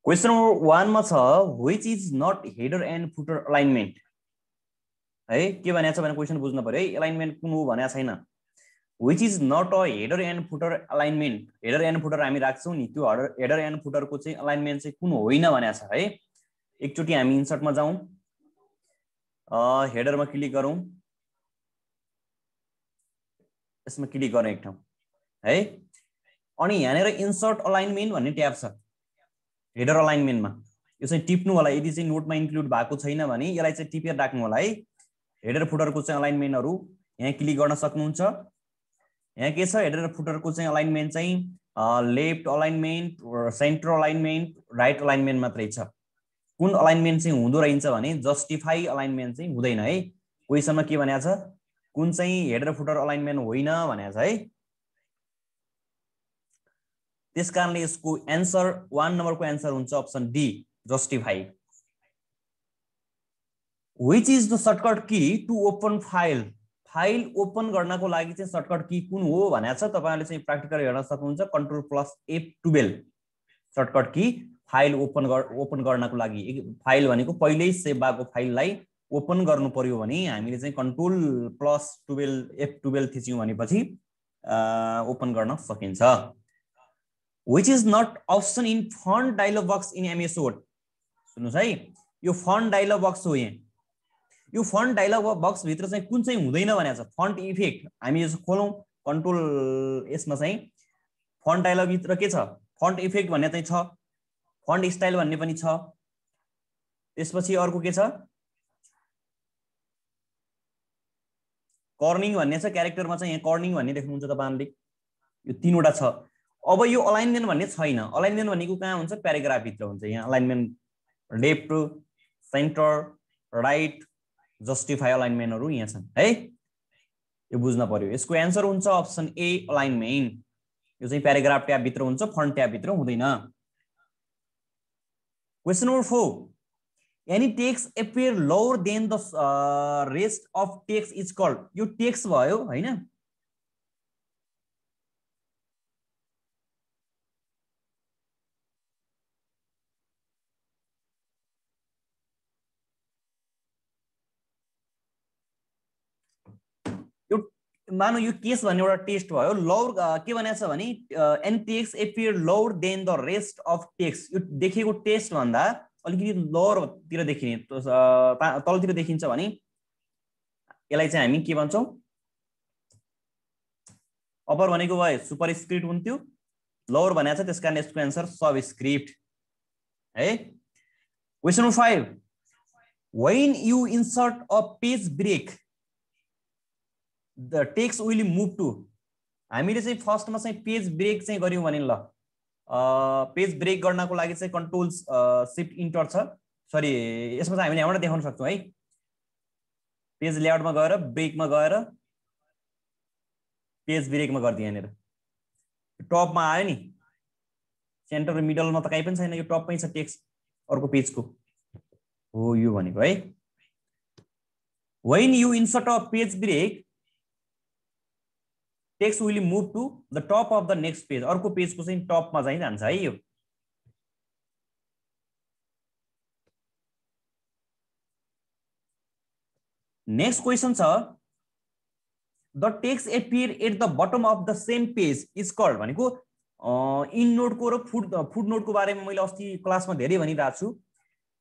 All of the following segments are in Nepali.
क्वेशन नम्बर 1 मा छ which is not header and footer alignment है के भनेको छ भने क्वेशन बुझ्नु पर्यो है अलाइनमेन्ट कुन हो भनेको छैन which is not a header and footer alignment header and footer हामी राख्छौं नि त्यो हेडर एन्ड फुटरको चाहिँ अलाइनमेन्ट चाहिँ कुन होइन भनेको छ है एकचोटी हामी इन्सर्टमा जाउँ हेडरमा क्लिक गरौँ यसमा क्लिक गर्ने एक ठाउँ है अनि यहाँनेर इन्सर्ट अलाइनमेन्ट भन्ने ट्याब छ हेडर अलाइनमेन्टमा यो चाहिँ टिप्नु होला यदि चाहिँ नोटमा इन्क्लुड भएको छैन भने यसलाई चाहिँ टिपेर राख्नु होला है हेडर फुटरको चाहिँ अलाइनमेन्टहरु यहाँ क्लिक गर्न सक्नुहुन्छ यहाँ के छ हेडर फुटरको चाहिँ अलाइनमेन्ट चाहिँ left alignment centre alignment right alignment मात्रै छ कुन अलाइनमेन्ट चाहिँ हुँदो रहन्छ भने जस्टिफाई अलाइनमेन्ट चाहिँ हुँदैन है क्वेशनमा के भनेको छ कुन चाहिँ हेडर फुटर अलाइनमेन्ट होइन भनेको छ है त्यसकारणले यसको आन्सर 1 नम्बरको आन्सर हुन्छ option D justify which is the shortcut key to open file file open गर्नको लागि चाहिँ सर्टकट की कुन हो भनेको छ तपाईहरुले चाहिँ प्र्याक्टिकल हेर्न सक्नुहुन्छ control plus F12 shortcut key file open गर्नको लागि फाइल भनेको पहिल्यै सेभ भएको फाइललाई ओपन गर्नु पर्यो भने हामीले चाहिँ कन्ट्रोल प्लस 12 F12 थिच्यौं भनेपछि ओपन गर्न सकिन्छ which is not option in font dialog box in MS Word सुन्नुस् है यो फन्ट डायलग बक्स हो यहाँ यो फन्ट डायलग बक्स भित्र चाहिँ कुन चाहिँ हुँदैन भनेको छ फन्ट इफेक्ट हामी यसो खोलौं कन्ट्रोल यसमा चाहिँ फन्ट डायलग भित्र के छ फन्ट इफेक्ट भन्ने चाहिँ छ फन्ट स्टाइल भन्ने पनि छ त्यसपछि अर्को के छ कर्निङ भन्ने छ क्यारेक्टरमा चाहिँ यहाँ कर्निङ भन्ने देख्नुहुन्छ तपाईहरुले यो तीनवटा छ अब यो अलाइनमेन्ट भन्ने छैन अलाइनमेन्ट भनेको कहाँ हुन्छ प्याराग्राफ भित्र हुन्छ यहाँ alignment left centre right justify अलाइनमेन्टहरु यहाँ छन् है यो बुझ्न पर्यो यसको आन्सर हुन्छ अप्सन ए अलाइनमेन्ट यो चाहिँ प्याराग्राफ ट्याब भित्र हुन्छ फन्ट ट्याब भित्र हुँदैन question number 4 any text appear lower than the rest of text is called यो टेक्स्ट भयो हैन मानो यो केस भन्ने एउटा टेस्ट भयो लोअर के भनेको छ भने an text appear lower than the rest of text यो देखेको टेस्ट भन्दा अलिकति लोअर तिर देखिने तलतिर देखिन्छ भने यसलाई चाहिँ हामी के भन्छौं अपर भनेको भए सुपर स्क्रिप्ट हुन्थ्यो लोअर भनेको छ त्यसकारण यसको आन्सर सब स्क्रिप्ट है question number 5 when you insert a page break the text will move to हामीले चाहिँ फर्स्टमा चाहिँ पेज ब्रेक चाहिँ गर्यौं भने ल पेज ब्रेक गर्नको लागि चाहिँ कन्ट्रोल शिफ्ट इन्टर छ सरी यसमा चाहिँ हामीले यहाँबाट देखाउन सक्छौं है पेज लेआउटमा गएर ब्रेकमा गएर पेज ब्रेकमा गर्दिए यहाँनेर टपमा आयो नि सेन्टर र मिडलमा त कहीँ पनि छैन यो टपमै छ टेक्स्ट अर्को पेजको हो यो भनेको है when you insert a page break text will move to the top of the next page अर्को पेजको चाहिँ टपमा चाहिँ जान्छ है यो नेक्स्ट क्वेशन छ the text appear at the bottom of the same page is called भनेको इन नोटको र फुट नोटको बारेमा मैले अस्ति क्लासमा धेरै भनिरहेको छु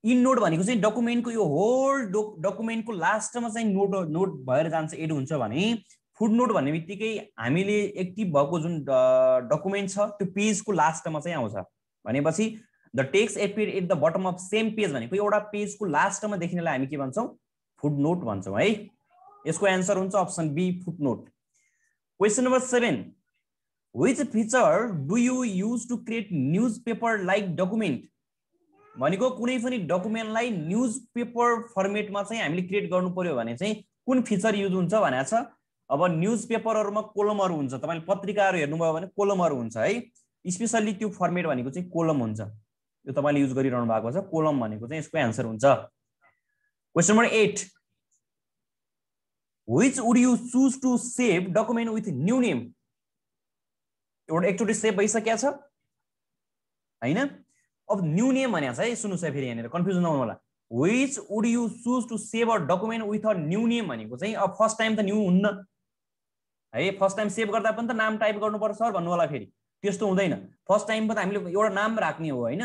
इन नोट भनेको चाहिँ डकुमेन्टको यो होल डकुमेन्टको लास्टमा चाहिँ नोट भएर जान्छ एड हुन्छ भने फुट नोट भन्ने बित्तिकै हामीले एक्टिभ भएको जुन डकुमेन्ट छ त्यो पेजको लास्टमा चाहिँ आउँछ भनेपछि the text appear at the bottom of same page भनेको एउटा पेजको लास्टमा देखिनेलाई हामी के भन्छौं फुट नोट भन्छौं है यसको आन्सर हुन्छ option B foot note question number 7 which feature do you use to create newspaper like document भनेको कुनै पनि डकुमेन्टलाई न्यूजपेपर फर्मेटमा चाहिँ हामीले क्रिएट गर्नु पर्यो भने चाहिँ कुन फिचर युज हुन्छ भनेको छ अब न्यूजपेपरहरुमा कोलमहरु हुन्छ तपाईले पत्रिकाहरु हेर्नुभयो भने कोलमहरु हुन्छ है स्पेशली त्यो फर्मेट भनेको चाहिँ कोलम हुन्छ यो तपाईले युज गरिरहनु भएको छ कोलम भनेको चाहिँ यसको आन्सर हुन्छ question number 8 which would you choose to save document with new name एउटा एकचोटी सेभ भइसक्या छ हैन अब न्यू नेम भनेको छ है, सुन्नुस् है फेरि यहाँनिर कन्फ्युजन नहुनु होला। which would you choose to save a document with a new name भनेको चाहिँ अब फर्स्ट टाइम त न्यू हुन्न है, फर्स्ट टाइम सेभ गर्दा पनि त नाम टाइप गर्नुपर्छ सर भन्नु होला फेरि, त्यस्तो हुँदैन। फर्स्ट टाइम पनि हामीले एउटा नाम राख्ने हो होइन,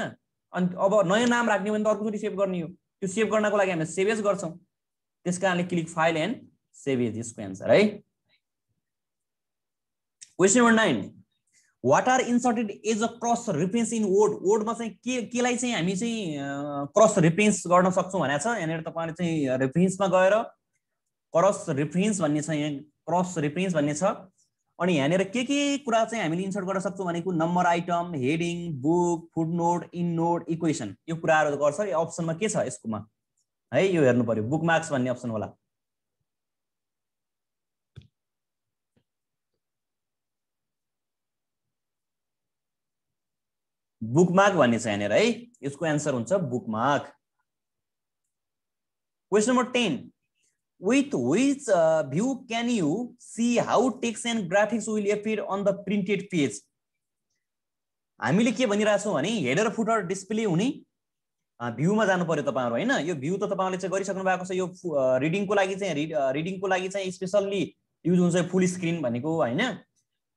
अनि अब नयाँ नाम राख्ने भने त अर्कोचोटि सेभ गर्ने हो, त्यो सेभ गर्नको लागि हामीले सेभ एज गर्छौँ, त्यस कारणले click file and save as यसको एन्सर है। Question number 9, what are inserted as a cross reference in word? word मा चाहिँ केलाई चाहिँ हामी चाहिँ क्रस रेफरेन्स गर्न सक्छौं भनेको छ। यहाँनिर तपाईले चाहिँ रेफरेन्समा गएर क्रस रेफरेन्स भन्ने छ, यहाँ क्रस रेफरेन्स भन्ने छ। अनि यहाँनिर के कुरा चाहिँ हामीले इन्सर्ट गर्न सक्छौं भनेको number item, heading, book, footnote, in note, equation, यो कुराहरु गर्छ। यो अप्सनमा के छ यसकोमा है, यो हेर्नु पर्यो, बुक मार्क्स भन्ने अप्सन होला। बुकमार्क भन्ने छ यहाँनिर है, यसको एन्सर हुन्छ bookmark. Question number 10, with which view can you see how text and graphics will appear on the printed page? हामीले के भनिरहेका छौं भने हेडर फुटर डिस्प्ले हुने भ्यूमा जानु पर्यो तपाईहरु हैन। यो भ्यू त तपाईहरुले चाहिँ गरिसक्नु भएको छ, यो रिडिङको लागि चाहिँ स्पेशल्ली युज हुन्छ फुल स्क्रिन भनेको हैन।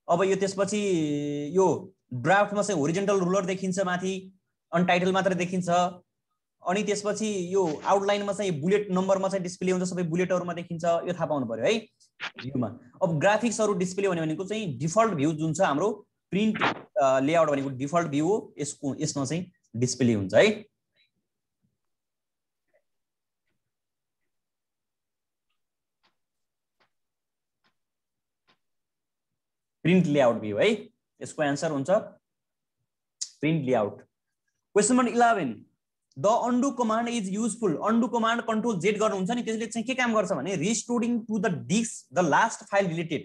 अब यो त्यसपछि यो ड्राफ्टमा चाहिँ होरिजन्टल रुलर देखिन्छ माथि, अनि टाइटल मात्र देखिन्छ, अनि त्यसपछि यो आउटलाइनमा चाहिँ बुलेट नम्बरमा चाहिँ डिस्प्ले हुन्छ, सबै बुलेटहरुमा देखिन्छ, यो थाहा पाउनु पर्यो है भ्यूमा। अब ग्राफिक्सहरु डिस्प्ले हुने भनेको चाहिँ डिफल्ट भ्यू जुन छ हाम्रो प्रिन्ट लेआउट भनेको डिफल्ट भ्यू हो, यसमा चाहिँ डिस्प्ले हुन्छ है। प्रिन्ट लेआउट भ्यू है, यसको एन्सर हुन्छ print layout. Question number 11, the undo command is useful. Undo command control Z गर्नुहुन्छ नि, त्यसले चाहिँ के काम गर्छ भने restoring to the disk the last file deleted.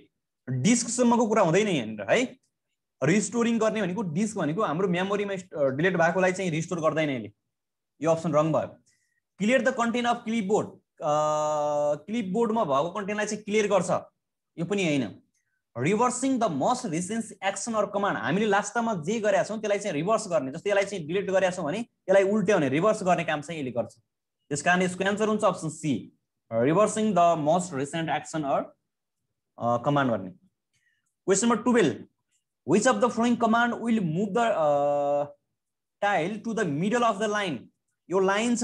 Disk सम्मको कुरा हुँदैन यहाँनिर है, रिस्टोरिङ गर्ने भनेको डिस्क भनेको हाम्रो मेमोरीमा डिलिट भएकोलाई चाहिँ रिस्टोर गर्दैन यसले, यो अप्सन रङ भयो। Clear the content of clipboard, क्लिपबोर्डमा भएको कन्टेन्टलाई चाहिँ क्लियर गर्छ, यो पनि हैन। Reversing the most recent action or command, हामीले लास्टमा जे गरेका छौं त्यसलाई चाहिँ रिभर्स गर्ने, जस्तै यसलाई चाहिँ डिलिट गरेका छौं भने यसलाई उल्ट्याउने रिभर्स गर्ने काम चाहिँ यसले गर्छ। त्यसकारण यसको एन्सर हुन्छ option C, reversing the most recent action or command गर्ने। Question number 12, which of the following command will move the tile to the middle of the line? यो लाइन छ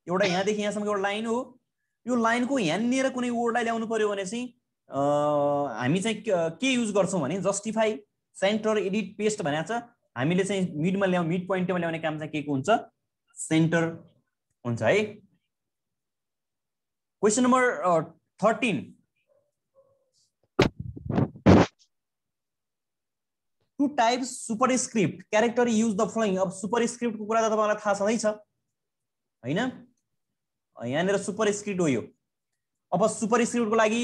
एउटा, यहाँदेखि यहाँसम्म एउटा लाइन हो, यो लाइनको यहाँनिर कुनै वर्डलाई ल्याउनु पर्यो भने चाहिँ हामी चाहिँ के युज गर्छौं भने जस्टिफाई, सेन्टर, एडिट, पेस्ट भनेको छ। हामीले चाहिँ मिडमा ल्याउ, मिड पोइन्टमा ल्याउने काम चाहिँ के को हुन्छ, सेन्टर हुन्छ है। Question number 13, to types superscript character use the following. अब सुपरस्क्रिप्टको कुरा त तपाईलाई थाहा छँदै छ हैन, यहाँनिर सुपरस्क्रिप्ट हो यो। अब सुपरस्क्रिप्टको लागि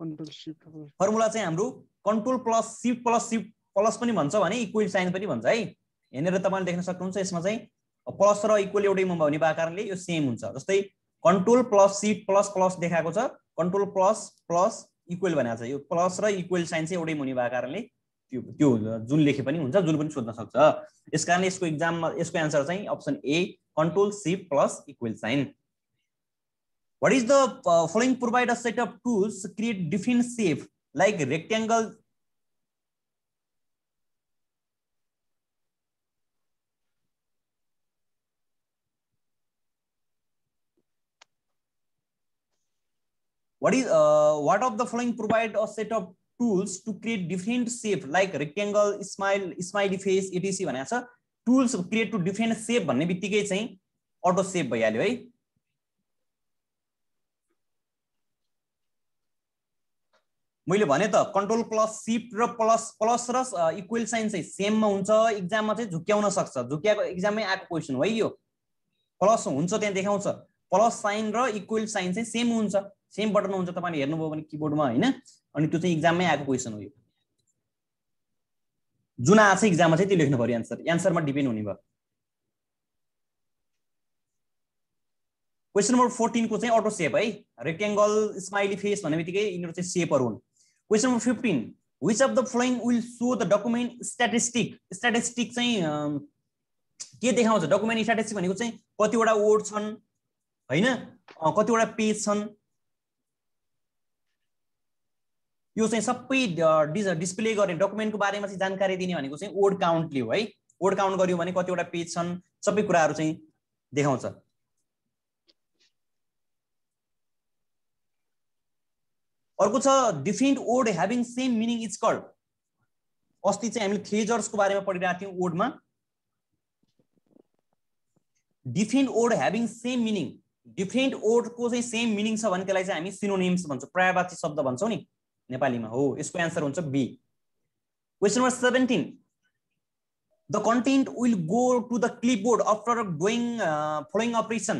फर्मुला चाहिँ हाम्रो कन्ट्रोल प्लस शिफ्ट प्लस पनि भन्छ भने इक्वल साइन पनि भन्छ है। यहाँनिर तपाईले देख्न सक्नुहुन्छ यसमा चाहिँ प्लस र इक्वल एउटैमा हुने भएको कारणले यो सेम हुन्छ। जस्तै कन्ट्रोल प्लस शिफ्ट प्लस देखाएको छ, कन्ट्रोल प्लस इक्वल भनेको छ, यो प्लस र इक्वल साइन चाहिँ एउटै हुने भएको कारणले त्यो जुन लेखे पनि हुन्छ, जुन पनि सोध्न सक्छ। यसकारण यसको एक्जाममा यसको एन्सर चाहिँ option A, control shift plus equal sign. What is the following provide a set of tools to create different shape like rectangle? What of the following provide a set of tools to create different shape like rectangle, smiley face, etc भनेको छ। tools create to different shape भन्ने बित्तिकै चाहिँ अटो सेप भइहाल्यो है। मैले भने त कन्ट्रोल प्लस शिफ्ट र प्लस र इक्वल साइन चाहिँ सेममा हुन्छ, एक्जाममा चाहिँ झुक्याउन सक्छ, झुक्याएको एक्जाममै आएको क्वेसन हो यो। प्लस हुन्छ त्यहाँ देखाउँछ, प्लस साइन र इक्वल साइन चाहिँ सेम हुन्छ, सेम बटनमा हुन्छ, तपाईले हेर्नुभयो भने किबोर्डमा हैन। अनि त्यो चाहिँ एक्जाममै आएको क्वेसन हो यो, जुन आछ एक्जाममा चाहिँ त्यो लेख्नु पर्यो एन्सर, एन्सरमा डिपेन्ड हुने भयो। क्वेसन नम्बर 14 को चाहिँ अटो सेप है, रेक्टेंगल, स्माइली फेस भन्ने बित्तिकै यिनीहरु चाहिँ सेपहरु हुन्। Question number 15, which of the following will show the document statistic चाहिँ के देखाउँछ डकुमेन्ट स्ट्याटिस्टिक भनेको चाहिँ कतिवटा वर्ड छन् हैन कतिवटा पेज छन् यो चाहिँ सबै डिस्प्ले गर्ने डकुमेन्टको बारेमा चाहिँ जानकारी दिने भनेको चाहिँ वर्ड काउन्टले हो है वर्ड काउन्ट गर्यो भने कतिवटा पेज छन् सबै कुराहरु चाहिँ देखाउँछ अर्को छ different word having same meaning is called अस्ति चाहिँ हामीले थ्रेजर्सको बारेमा पढिरहेका थियौं वर्डमा different word having same meaning different वर्डको चाहिँ सेम मिनिङ छ भने त्यसलाई चाहिँ हामी सिनोनिम्स भन्छौं पर्यायवाची शब्द भन्छौं नि नेपालीमा हो यसको आन्सर हुन्छ B question number 17 the content will go to the clipboard after doing following operation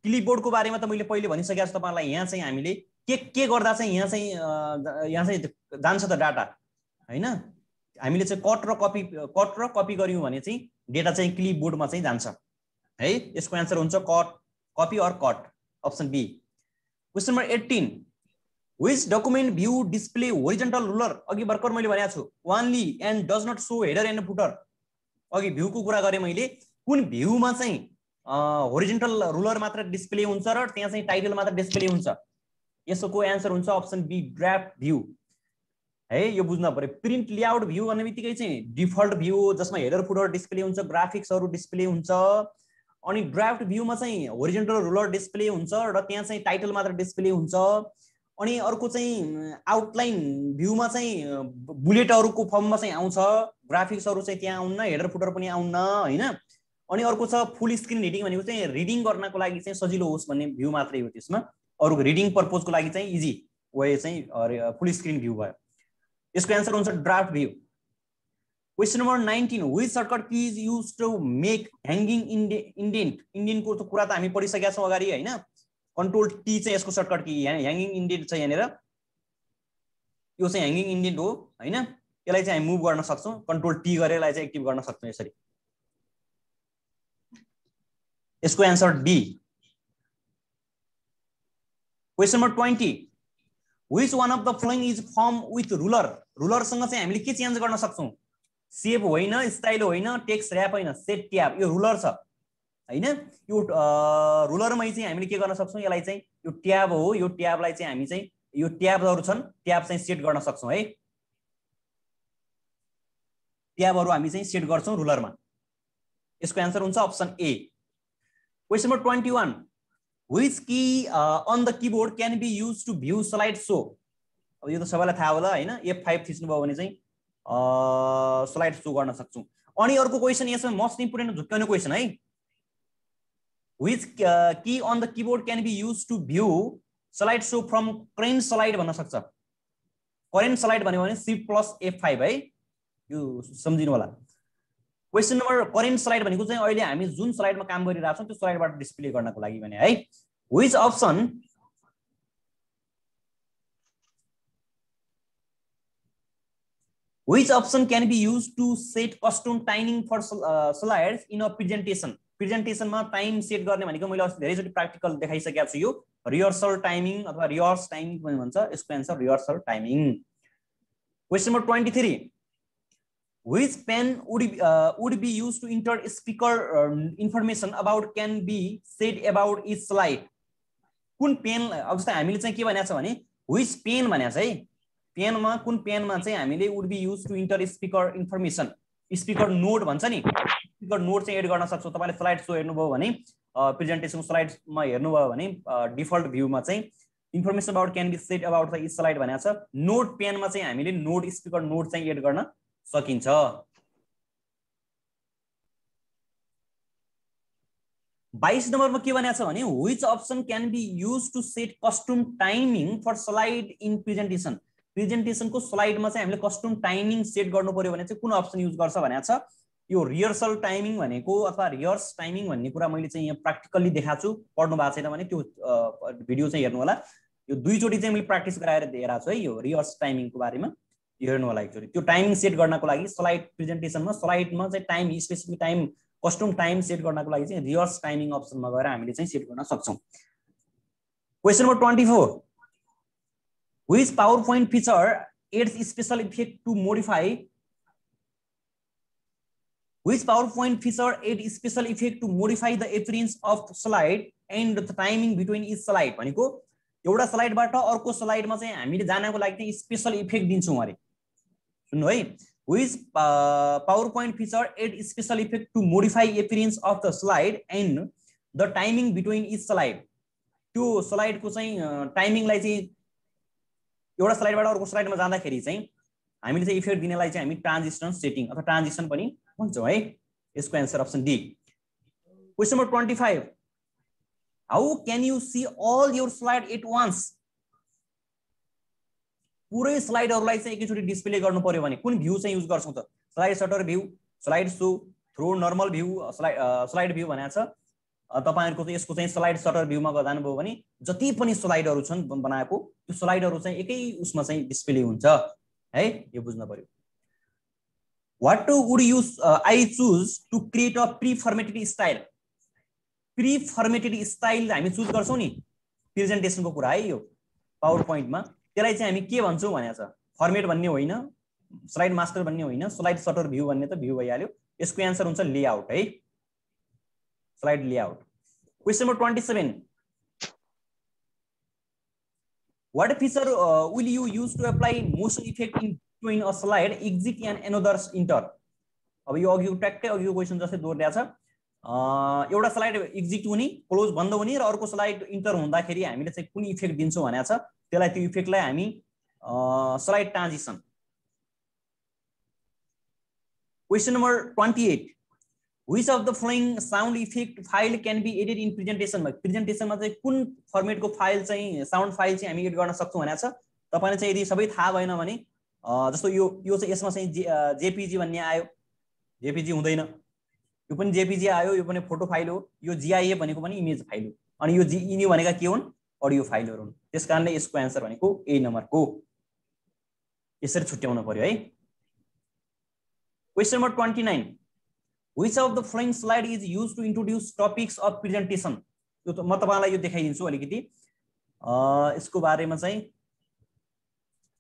क्लिपबोर्डको बारेमा त मैले पहिले भनिसकेको छु तपाईहरुलाई यहाँ चाहिँ हामीले के गर्दा चाहिँ यहाँ चाहिँ जान्छ त डाटा हैन हामीले चाहिँ कट र कपी गर्यौं भने चाहिँ डेटा चाहिँ क्लिपबोर्डमा चाहिँ जान्छ है यसको आन्सर हुन्छ copy or cut option B question number 18 which document view display horizontal ruler अघि भर्खर मैले भनेको छु only and does not show header and footer अघि भ्यू को कुरा गरे मैले कुन भ्यू मा चाहिँ होरिजोन्टल रुलर मात्र डिस्प्ले हुन्छ र त्यहाँ चाहिँ टाइटल मात्र डिस्प्ले हुन्छ यसको आन्सर हुन्छ अप्सन बी ड्राफ्ट भ्यू है यो बुझ्न पर्यो प्रिन्ट लेआउट भ्यू भन्ने बित्तिकै चाहिँ डिफल्ट भ्यू जसमा हेडर फुटर डिस्प्ले हुन्छ ग्राफिक्सहरु डिस्प्ले हुन्छ अनि ड्राफ्ट भ्यूमा चाहिँ होरिजोन्टल रुलर डिस्प्ले हुन्छ र त्यहाँ चाहिँ टाइटल मात्र डिस्प्ले हुन्छ अनि अर्को चाहिँ आउटलाइन भ्यूमा चाहिँ बुलेटहरुको फर्ममा चाहिँ आउँछ ग्राफिक्सहरु चाहिँ त्यहाँ आउन्न हेडर फुटर पनि आउन्न हैन अनि अर्को छ फुल स्क्रिन रिडिङ भनेको चाहिँ रिडिङ गर्नको लागि चाहिँ सजिलो होस् भन्ने भ्यू मात्रै हो त्यसमा अरु रिडिङ पर्पजको लागि चाहिँ इजी वे चाहिँ फुल स्क्रिन भ्यू भयो यसको आन्सर हुन्छ draft view question number 19 which shortcut key is used to make hanging indent को त कुरा त हामी पढिसकेका छौं अगाडि हैन कन्ट्रोल टी चाहिँ यसको सर्टकट की ह्याङ्गिङ इन्डेन्ट छ यहाँनेर यो चाहिँ ह्याङ्गिङ इन्डेन्ट हो हैन यसलाई चाहिँ हामी मुभ गर्न सक्छौं कन्ट्रोल टी गरेर यसलाई चाहिँ एक्टिभ गर्न सक्छौं यसरी यसको answer D question number 20 which one of the following is form with ruler ruler सँग चाहिँ हामीले के चेन्ज गर्न सक्छौं सेप होइन स्टाइल होइन टेक्स्ट र्याप होइन सेट ट्याब यो रुलर छ हैन यो रुलरमै चाहिँ हामीले के गर्न सक्छौं यसलाई चाहिँ यो ट्याब हो यो ट्याबलाई चाहिँ हामी चाहिँ यो ट्याबहरु छन् ट्याब चाहिँ सेट गर्न सक्छौं है ट्याबहरु हामी चाहिँ सेट गर्छौं रुलरमा यसको आन्सर हुन्छ option A question number 21 which key on the keyboard can be used to view slide show अब यो त सबैलाई थाहा होला हैन F5 थिच्नु भयो भने चाहिँ स्लाइड शो गर्न सक्छौं अनि अर्को क्वेशन यसमा मोस्ट इम्पोर्टेन्ट झुक्काउने क्वेशन है which key on the keyboard can be used to view slide show from current slide भन्न सक्छ current slide भन्यो भने shift plus F5 है यो सम्झिनु होला क्वेशन नम्बर करेन्ट स्लाइड भनेको चाहिँ अहिले हामी जुन स्लाइडमा काम गरिरहेका छौं त्यो स्लाइडबाट डिस्प्ले गर्नको लागि भने है which option can be used to set custom timing for slides in a प्रेजेन्टेसनमा टाइम सेट गर्ने भनेको मैले अस्ति धेरैचोटी प्र्याक्टिकल देखाइसकेको छु यो रिहर्सल टाइमिङ अथवा रिहर्स टाइमिङ पनि भन्छ यसको answer rehearsal timing question number 23 which pen would be used to enter speaker information about can be said about each slide कुन पेन अब जस्तै हामीले चाहिँ के भनेको छ भने which pen भनेको छ है पेनमा कुन पेनमा चाहिँ हामीले would be used to enter speaker information speaker note भन्छ नि स्पिकर नोट चाहिँ एड गर्न सक्छौ तपाईले स्लाइड शो हेर्नुभयो भने प्रेजेन्टेसन स्लाइड्समा हेर्नुभयो भने डिफल्ट भ्यूमा चाहिँ information about can be said about the slide भनेको छ नोट पेनमा चाहिँ हामीले नोट स्पिकर नोट चाहिँ एड गर्न सकिन्छ 22 नम्बरमा के भनेको छ भने which option can be used to set custom timing for slide in प्रेजेन्टेसनको स्लाइडमा चाहिँ हामीले कस्टम टाइमिङ सेट गर्नु पर्यो भने चाहिँ कुन अप्सन युज गर्छ भनेको छ यो रिहर्सल टाइमिङ भनेको अथवा रिहर्स टाइमिङ भन्ने कुरा मैले चाहिँ यहाँ प्र्याक्टिकली देखाएको छु पढ्नु भएको छैन भने त्यो भिडियो चाहिँ हेर्नु होला यो दुई चोटी चाहिँ मैले प्र्याक्टिस गराएर दिएको छु है यो रिहर्स टाइमिङको बारेमा हेर्नु होला एकचोटी त्यो टाइमिङ सेट गर्नको लागि स्लाइड प्रेजेन्टेसनमा स्लाइडमा चाहिँ time specific time custom time set गर्नको लागि चाहिँ रिहर्स टाइमिङ अप्सनमा गएर हामीले चाहिँ सेट गर्न सक्छौं question number 24 which PowerPoint feature adds special effect to modify which PowerPoint feature adds special effect to modify the appearance of slide and the timing between each slide भनेको एउटा स्लाइडबाट अर्को स्लाइडमा चाहिँ हामीले जानको लागि चाहिँ स्पेशल इफेक्ट दिन्छौं अरे सुन्नु है which PowerPoint feature adds special effect to modify appearance of the slide and the timing between each slide त्यो स्लाइडको चाहिँ टाइमिङलाई चाहिँ एउटा स्लाइडबाट अर्को स्लाइडमा जाँदाखेरि चाहिँ हामीले चाहिँ इफेक्ट दिनेलाई चाहिँ हामी ट्रान्जिसन सेटिङ अथवा ट्रान्जिसन पनि भन्छौं है यसको answer option D question number 25 how can you see all your slide at once पुरै स्लाइडहरुलाई चाहिँ एकैचोटी डिस्प्ले गर्नु पर्यो भने कुन भ्यू चाहिँ युज गर्छौं त slide sorter view slide show through normal view slide view भनेको छ तपाईहरुको चाहिँ यसको चाहिँ स्लाइड शटर भ्यूमा जानुभयो भने जति पनि स्लाइडहरु छन् बनाएको त्यो स्लाइडहरु चाहिँ एकै उसमा चाहिँ डिस्प्ले हुन्छ है यो बुझ्न पर्यो What would you I choose to create a pre-formatted style? Pre-formatted style हामी चुज गर्छौं नि प्रेजेन्टेसनको कुरा है यो PowerPoint मा त्यसलाई चाहिँ हामी के भन्छौं भनेको छ फर्मेट भन्ने होइन स्लाइड मास्टर भन्ने होइन स्लाइड शटर भ्यू भन्ने त भ्यू भइहाल्यो यसको आन्सर हुन्छ लेआउट है slide layout question number 27 What feature will you use to apply motion effect in between a slide exit and another enter अब यो अघिको ट्याक्कै अघिको क्वेशन जस्तै दोहोर्याएको छ एउटा स्लाइड एक्जिट हुने क्लोज बन्द हुने र अर्को स्लाइड इन्टर हुँदाखेरि हामीले चाहिँ कुन इफेक्ट दिन्छौं भनेको छ त्यसलाई त्यो इफेक्टलाई हामी slide transition question number 28 Which of the following sound effect file can be added in presentation मा प्रेजेन्टेसनमा चाहिँ कुन फर्मेटको फाइल चाहिँ साउन्ड फाइल चाहिँ हामी एड गर्न सक्छौं भनेको छ तपाईले चाहिँ यदि सबै थाहा भएन भने जस्तो यो चाहिँ यसमा चाहिँ जेपीजी भन्ने आयो जेपीजी हुँदैन यो पनि जेपीजी आयो यो पनि फोटो फाइल हो यो जीआईएफ भनेको पनि इमेज फाइल हो अनि यो जीइनी भनेका के हुन् अडियो फाइलहरु हुन् त्यसकारणले यसको आन्सर भनेको ए नम्बरको यसरी छुट्याउन पर्यो है question number 29 Which of the following slide is used to introduce topics of presentation? यो त म तपाईलाई यो देखाइदिन्छु अलिकति यसको बारेमा चाहिँ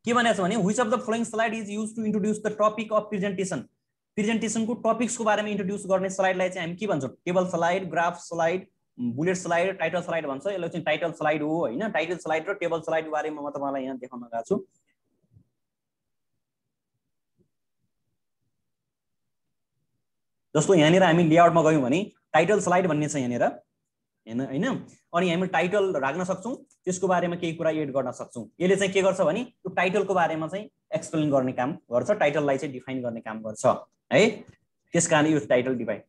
के भनेछ भने which of the following slide is used to introduce the topic of presentation? Presentation को टपिक्स को बारेमा इन्ट्रोड्युस गर्ने स्लाइडलाई चाहिँ हामी के भन्छौं table slide graph slide bullet slide title slide भन्छ यसलाई चाहिँ टाइटल स्लाइड हो हैन टाइटल स्लाइड र टेबल स्लाइड बारेमा म तपाईलाई यहाँ देखाउन गएको छु जस्तो यहाँनिर हामी लेआउटमा गयौं भने टाइटल स्लाइड भन्ने छ यहाँनिर हैन अनि हामी टाइटल राख्न सक्छौं त्यसको बारेमा केही कुरा एड गर्न सक्छौं यसले चाहिँ के गर्छ भने यो टाइटलको बारेमा चाहिँ एक्सप्लेन गर्ने काम गर्छ टाइटललाई चाहिँ डिफाइन गर्ने काम गर्छ है त्यसकारण यो title define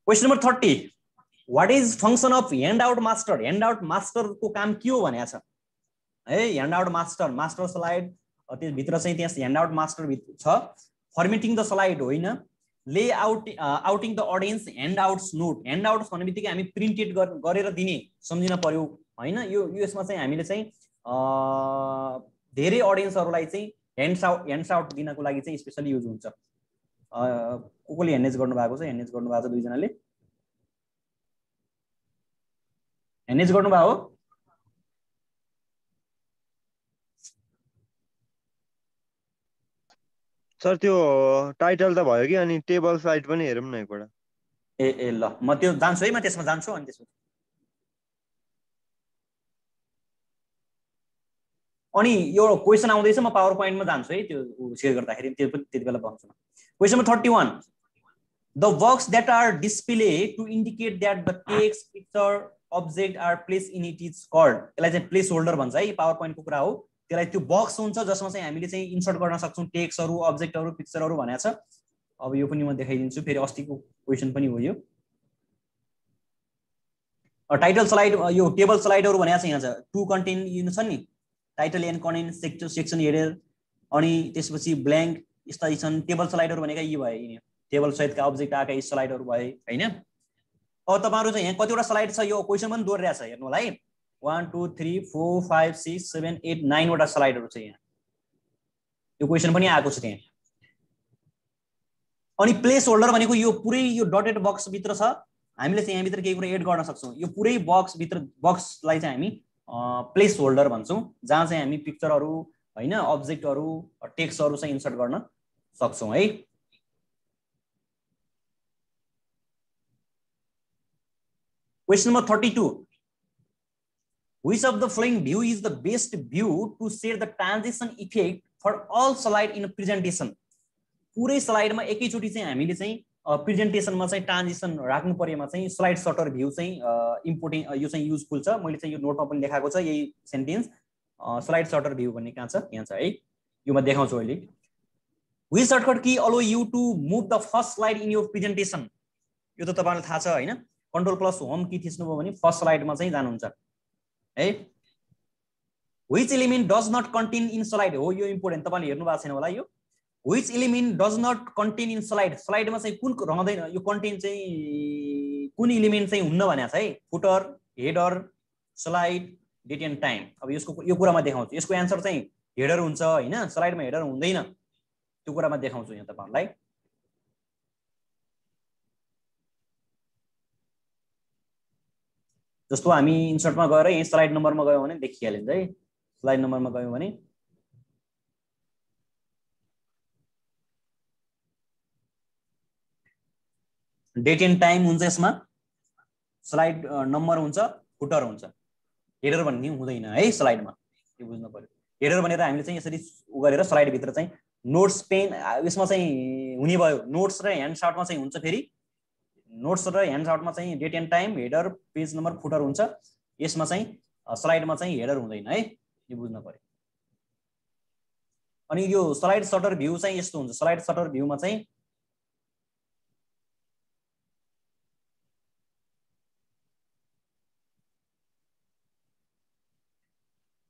question number 30 what is function of handout master को काम के हो भनेको छ है ह्यान्डआउट मास्टर स्लाइड त्यस भित्र चाहिँ त्यस ह्यान्डआउट मास्टर भित्र छ फर्मेटिङ द स्लाइड होइन layout outing the audience handouts note handouts भन्ने बित्तिकै हामी प्रिन्टेड गरेर दिने सम्झिन पर्यो हैन यो यसमा चाहिँ हामीले चाहिँ धेरै ऑडियन्सहरुलाई चाहिँ ह्यान्ड्स दिनको लागि चाहिँ स्पेशली युज हुन्छ कोले ह्यान्डेज गर्नु भएको छ ह्यान्डेज गर्नु भएको छ दुई जनाले ह्यान्डेज गर्नु भएको सर त्यो टाइटल त भयो कि अनि टेबल स्लाइड पनि हेरौँ न एकपल्ट ए ल म त्यो जान्छु है म त्यसमा जान्छु अनि त्यसपछि अनि यो क्वेशन आउँदैछ म पावर पोइन्टमा जान्छु है त्यो शेयर गर्दाखेरि त्यो पनि त्यतिबेला भन्छु म question number 31 the box that are display to indicate that the text picture object are place in it is called यसलाई चाहिँ प्लेस होल्डर भन्छ है पावर पोइन्टको कुरा हो त्यसलाई त्यो बक्स हुन्छ जसमा चाहिँ हामीले चाहिँ इन्सर्ट गर्न सक्छौं टेक्स्टहरु अब्जेक्टहरु पिक्चरहरु भनेको छ अब यो पनि म देखाइदिन्छु फेरि अस्तिको क्वेशन पनि हो यो टाइटल स्लाइड यो टेबल स्लाइडहरु भनेको छ यहाँ छ टु कन्टेन्ट यिन छ नि title and content section header अनि त्यसपछि ब्ल्याङ्क यस्ता छन् टेबल स्लाइडहरु भनेका यी भए यिनी टेबल सहितका अब्जेक्ट आएका स्लाइडहरु भए हैन अब तपाईहरु चाहिँ यहाँ कतिवटा स्लाइड छ यो क्वेशन पनि दोहोर्याएको छ हेर्नु होला है 1 2 3 4 5 6 7 8 9 वटा स्लाइडहरु छ यहाँ यो क्वेशन पनि आएको छ त्यहाँ अनि प्लेस होल्डर भनेको यो पुरै यो डटेड बक्स भित्र छ हामीले चाहिँ यहाँभित्र केही कुरा एड गर्न सक्छौँ। यो पुरै बक्सलाई चाहिँ हामी प्लेस होल्डर भन्छौँ, जहाँ चाहिँ हामी पिक्चरहरू होइन अब्जेक्टहरू टेक्स्टहरू चाहिँ इन्सर्ट गर्न सक्छौँ है। Question number 32, which of the following view is the best view to share the transition effect for all slide in a presentation? पुरै स्लाइडमा एकैचोटि चाहिँ हामीले चाहिँ प्रेजेन्टेसनमा चाहिँ ट्रान्जिसन राख्नु परेमा चाहिँ स्लाइड सटर भ्यू चाहिँ इम्पोर्टेन्ट, यो चाहिँ युजफुल छ। मैले चाहिँ यो नोटमा पनि लेखाएको छ यही सेन्टेन्स, स्लाइड सटर भ्यू भन्ने कहाँ छ, यहाँ छ है, यो म देखाउँछु अहिले। which shortcut key allow you to move the first slide in your presentation? यो त तपाईहरुलाई थाहा छ हैन, कन्ट्रोल प्लस होम की थिच्नुभयो भने फर्स्ट स्लाइडमा चाहिँ जानुहुन्छ है। which element does not contain in slide, हो यो इम्पोर्टेन्ट, तपाईले हेर्नु भएको छैन होला यो। which element does not contain in slide, स्लाइडमा चाहिँ कुन रहँदैन, यो कन्टेन चाहिँ कुन एलिमेन्ट चाहिँ हुन्न भनेको छ है। Footer, header, slide, date and time. अब यसको यो कुरामा देखाउँछु, यसको एन्सर चाहिँ हेडर हुन्छ हैन, स्लाइडमा हेडर हुँदैन, त्यो कुरामा देखाउँछु यहाँ तपाईहरुलाई। जस्तो हामी इन्सर्टमा गएर यही स्लाइड नम्बरमा गयौं भने देखिहालिन्छ है। स्लाइड नम्बरमा गयौं भने डेट एन्ड टाइम हुन्छ, यसमा स्लाइड नम्बर हुन्छ, फुटर हुन्छ, हेडर भन्ने हुँदैन है स्लाइडमा, त्यो बुझ्नु पर्यो। हेडर भनेर हामीले चाहिँ यसरी उ गरेर स्लाइड भित्र चाहिँ नोट्स पेन यसमा चाहिँ हुने भयो, नोट्स र ह्यान्डआउटमा चाहिँ हुन्छ, फेरि नोट्स र ह्यान्डआउटमा चाहिँ date and time, header, page number, footer हुन्छ, यसमा चाहिँ स्लाइडमा चाहिँ हेडर हुँदैन है, यो बुझ्नु पर्यो। अनि यो स्लाइड सटर भ्यू चाहिँ यस्तो हुन्छ, स्लाइड सटर भ्यूमा चाहिँ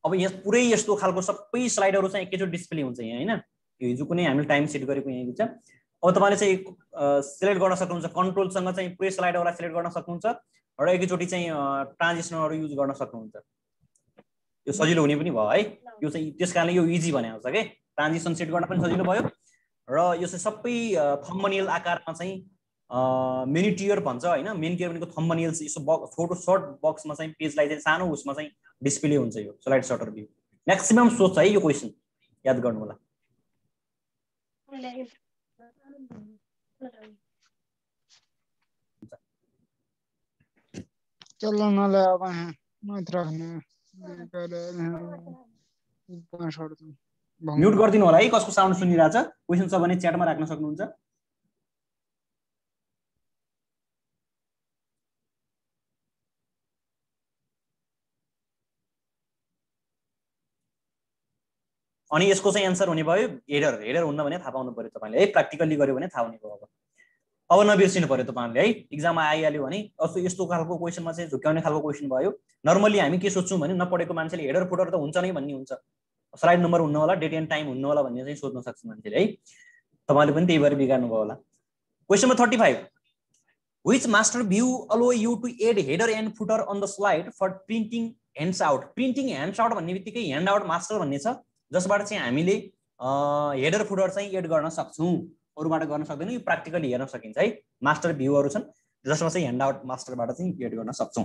अब यहाँ पुरै यस्तो खालको सबै स्लाइडहरु चाहिँ एकैचोटि डिस्प्ले हुन्छ यहाँ हैन। यो हिजो कुनै हामीले टाइम सेट गरेको यहाँ हुन्छ। अब तपाईले चाहिँ सिलेक्ट गर्न सक्नुहुन्छ, कन्ट्रोलसँग चाहिँ पुरै स्लाइडहरुलाई सिलेक्ट गर्न सक्नुहुन्छ र एकैचोटि चाहिँ ट्रान्जिसनहरु युज गर्न सक्नुहुन्छ। यो सजिलो हुने पनि भयो है, यो चाहिँ त्यसकारणले यो इजी बनाएको छ के, ट्रान्जिसन सेट गर्न पनि सजिलो भयो र यो चाहिँ सबै थम्बनेल आकारमा चाहिँ मिनिटियर भन्छ हैन, मिनिटियर भनेको थम्बनेल्स, यसो फोटो सर्ट बक्समा चाहिँ पेजलाई चाहिँ सानो उसमा चाहिँ डिस्प्ले हुन्छ यो स्लाइड सटर भ्यू। म्याक्सिमम सोच है यो क्वेशन, याद गर्नु होला। चलो नले अब मत राख्ने म्युट गरिदिनु होला है, कसको साउन्ड सुनिरहेछ। क्वेशन छ भने च्याटमा राख्न सक्नुहुन्छ। अनि यसको चाहिँ एन्सर हुने भयो हेडर। हेडर हुन्न भने थाहा पाउनु पर्यो तपाईले है, प्र्याक्टिकली गर्यो भने थाहा हुने भयो। अब नबिर्सिनु पर्यो तपाईहरुले है, एक्जाममा आइहाल्यो भने यस्तो खालको क्वेशनमा चाहिँ झुक्याउने खालको क्वेशन भयो। नर्मली हामी के सोच्छौं भने नपढेको मान्छेले हेडर फुटर त हुन्छ नै भन्ने हुन्छ, स्लाइड नम्बर हुन्न होला, डेट एन्ड टाइम हुन्न होला भन्ने चाहिँ सोच्न सक्छ मान्छेले है। तपाईले पनि त्यही भएर बिगार्नु भयो होला। Question number 35, which master view allow you to add header and footer on the slide for printing hands out? Printing hands out भन्ने बित्तिकै ह्यान्ड आउट मास्टर भन्ने छ, जसबाट चाहिँ हामीले हेडर फुटर चाहिँ एड गर्न सक्छौं, अरुबाट गर्न सक्दैन। यो प्र्याक्टिकली हेर्न सकिन्छ है। मास्टर भ्यूहरु छन् जसमा चाहिँ ह्यान्ड आउट मास्टरबाट चाहिँ एड गर्न सक्छौं।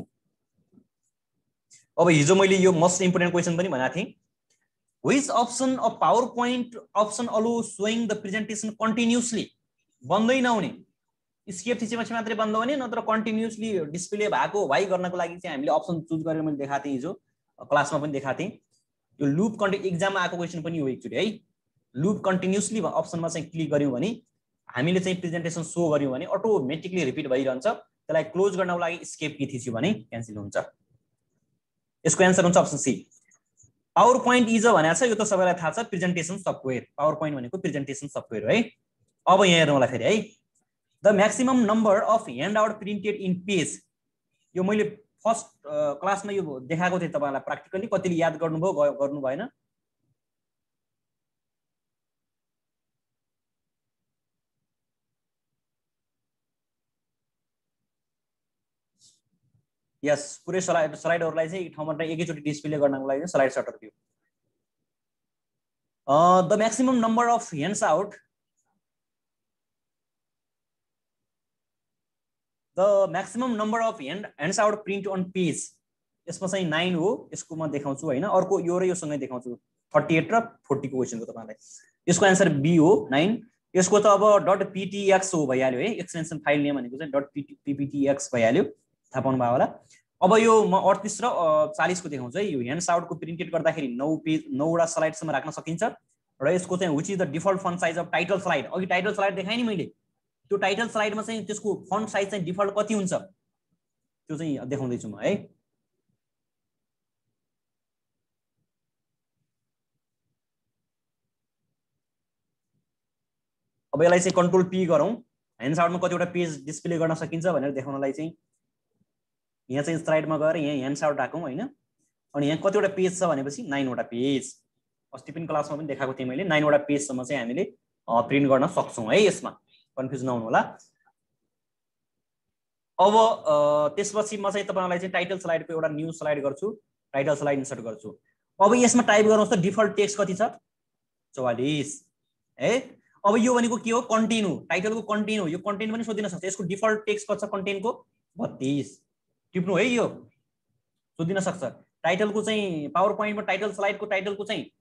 अब हिजो मैले यो मोस्ट इम्पोर्टेन्ट क्वेशन पनि भनेको थिएँ, which option of PowerPoint option allow showing the presentation continuously? बन्दै नहुने, स्केप थिचेपछि मात्रै बन्द हुने, नत्र कन्टिन्युअसली डिस्प्ले भएको वाइ गर्नको लागि चाहिँ हामीले अप्सन चुज गरेर मैले देखाएको थिएँ हिजो क्लासमा पनि देखाएको थिएँ। यो लुप कन्टिन्यू एक्जाममा आएको क्वेशन पनि हो एकचोटि है। लुप कन्टिन्युअसली अप्सनमा चाहिँ क्लिक गर्यौं भने हामीले चाहिँ प्रेजेन्टेसन शो गर्यौं भने अटोमेटिकली रिपिट भइरहन्छ। त्यसलाई क्लोज गर्नको लागि स्केप की थिच्यो भने क्यान्सल हुन्छ। यसको एन्सर हुन्छ option C. PowerPoint is भनेको छ, यो त सबैलाई थाहा छ, प्रेजेन्टेसन सफ्टवेयर। पावर पोइन्ट भनेको प्रेजेन्टेसन सफ्टवेयर है। अब यहाँ हेर्नु होला फेरि है, the maximum number of hand out printed in page. यो मैले फर्स्ट क्लासमा यो देखाएको थिएँ तपाईलाई, प्र्याक्टिकली कतिले याद गर्नुभयो गर्नु भएन? यस, पुरै स्लाइडहरुलाई चाहिँ ठाउँमा एकैचोटि डिस्प्ले गर्नको लागि slide sorter view. The maximum number of hands out, the maximum number of hands out print on page यसमा चाहिँ 9 हो, यसको म देखाउँछु हैन। अर्को यो र योसँगै देखाउँछु 38 र 40 को क्वेशनको तपाईलाई। यसको आन्सर बी हो 9। यसको त अब .ptx हो भइहाल्यो है, एक्सटेन्सन फाइल नेम भनेको चाहिँ .pptx भइहाल्यो, थाहा पाउनु भयो होला। अब यो म 38 र 40 को देखाउँछु है। यो ह्यान्ड्स आउटको प्रिन्टेड गर्दाखेरि 9 वटा स्लाइडसम्म राख्न सकिन्छ र यसको चाहिँ which is the default font size of title slide. अघि टाइटल स्लाइड देखाएँ नि मैले, त्यो टाइटल स्लाइडमा चाहिँ त्यसको फन्ट साइज चाहिँ डिफल्ट कति हुन्छ त्यो चाहिँ देखाउँदै छु म है। अब यसलाई चाहिँ कन्ट्रोल पी गरौँ। ह्यान्ड्स आउटमा कतिवटा पेज डिस्प्ले गर्न सकिन्छ भनेर देखाउनलाई चाहिँ यहाँ चाहिँ स्लाइडमा गएर यहाँ ह्यान्ड्स आउट राखौँ हैन। अनि यहाँ कतिवटा पेज छ भनेपछि 9 वटा पेज। अस्ति पनि क्लासमा पनि देखाएको थिएँ मैले, 9 वटा पेजसम्म चाहिँ हामीले प्रिन्ट गर्न सक्छौँ है। यसमा कन्फ्युज नहुनु होला। अब त्यसपछि म चाहिँ तपाईहरुलाई चाहिँ टाइटल स्लाइडको एउटा न्यू स्लाइड गर्छु, टाइटल स्लाइड इन्सर्ट गर्छु। अब यसमा टाइप गर्नुहोस् त डिफल्ट टेक्स्ट कति छ 44 है। अब यो भनेको के हो, कन्टेन्ट हो, टाइटलको कन्टेन्ट हो। यो कन्टेन्ट पनि सोधिन सक्छ, यसको डिफल्ट टेक्स्ट कति छ कन्टेन्टको 32 टिप्नु है, यो सोधिन सक्छ। टाइटलको चाहिँ पावर पोइन्टमा टाइटल स्लाइडको टाइटलको चाहिँ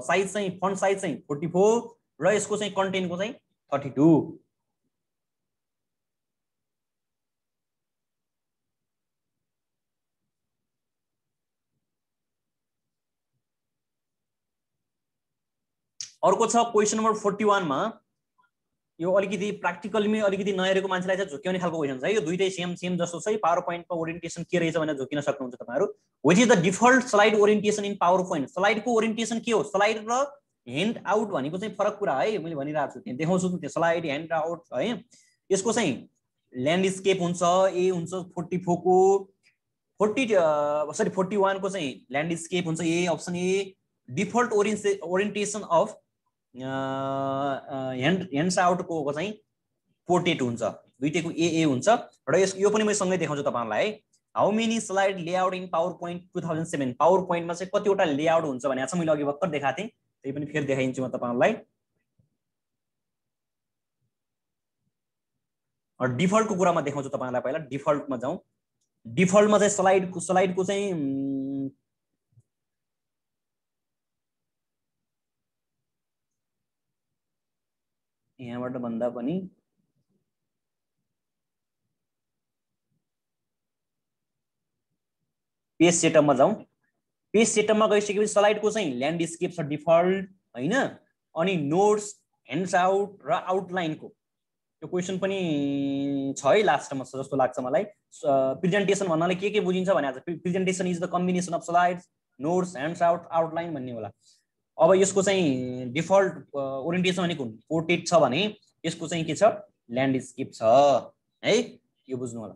साइज चाहिँ फन्ट साइज चाहिँ 44 र यसको चाहिँ कन्टेन्टको चाहिँ 32। अर्को छ क्वेशन नम्बर 41 मा। यो अलिकति प्र्याक्टिकलमै अलिकति नहेरेको मान्छेलाई चाहिँ झुक्याउने खालको क्वेशन छ है। यो दुईटै सेम जस्तो छ। पावर पोइन्टमा ओरिएन्टेसन के रहेछ भनेर झुकिन सक्नुहुन्छ तपाईहरु। Which is the default slide orientation in PowerPoint. स्लाइडको ओरिएन्टेसन के हो, स्लाइड र ह्यान्ड आउट भनेको चाहिँ फरक कुरा है। मैले भनिरहेको छु, त्यहाँ देखाउँछु त्यो स्लाइड ह्यान्ड आउट है। यसको चाहिँ ल्यान्डस्केप हुन्छ, ए हुन्छ 44 को 41 को चाहिँ ल्यान्डस्केप हुन्छ A, option A. Default orientation of hands आउटको चाहिँ पोर्ट्रेट हुन्छ, दुईटैको ए हुन्छ र यो पनि म सँगै देखाउँछु तपाईहरुलाई है। How many slide layout in power point 2007। Power पोइन्टमा चाहिँ कतिवटा लेआउट हुन्छ भनेको छ, मैले अघि भर्खर देखाएको थिएँ, त्यही पनि फेरि देखाइदिन्छु म तपाईहरुलाई। डिफल्टको कुरामा देखाउँछु तपाईहरुलाई। पहिला डिफल्टमा जाउँ। डिफल्टमा चाहिँ स्लाइडको चाहिँ यहाँबाट भन्दा पनि पेज सेटअपमा जाउँ। पेज सेटअपमा गइसकेपछि स्लाइडको चाहिँ ल्यान्डस्केप छ डिफल्ट हैन। अनि नोट्स, ह्यान्ड्स आउट र आउटलाइनको यो क्वेशन पनि छ है लास्टमा जस्तो लाग्छ मलाई। प्रेजेन्टेसन भन्नाले के बुझिन्छ भने presentation is the combination of slides, notes, hands out, outline भन्ने होला। अब यसको चाहिँ डिफल्ट ओरिएन्टेसन भनेको पोर्ट्रेट छ भने यसको चाहिँ के छ, ल्यान्डस्केप छ है, यो बुझ्नु होला।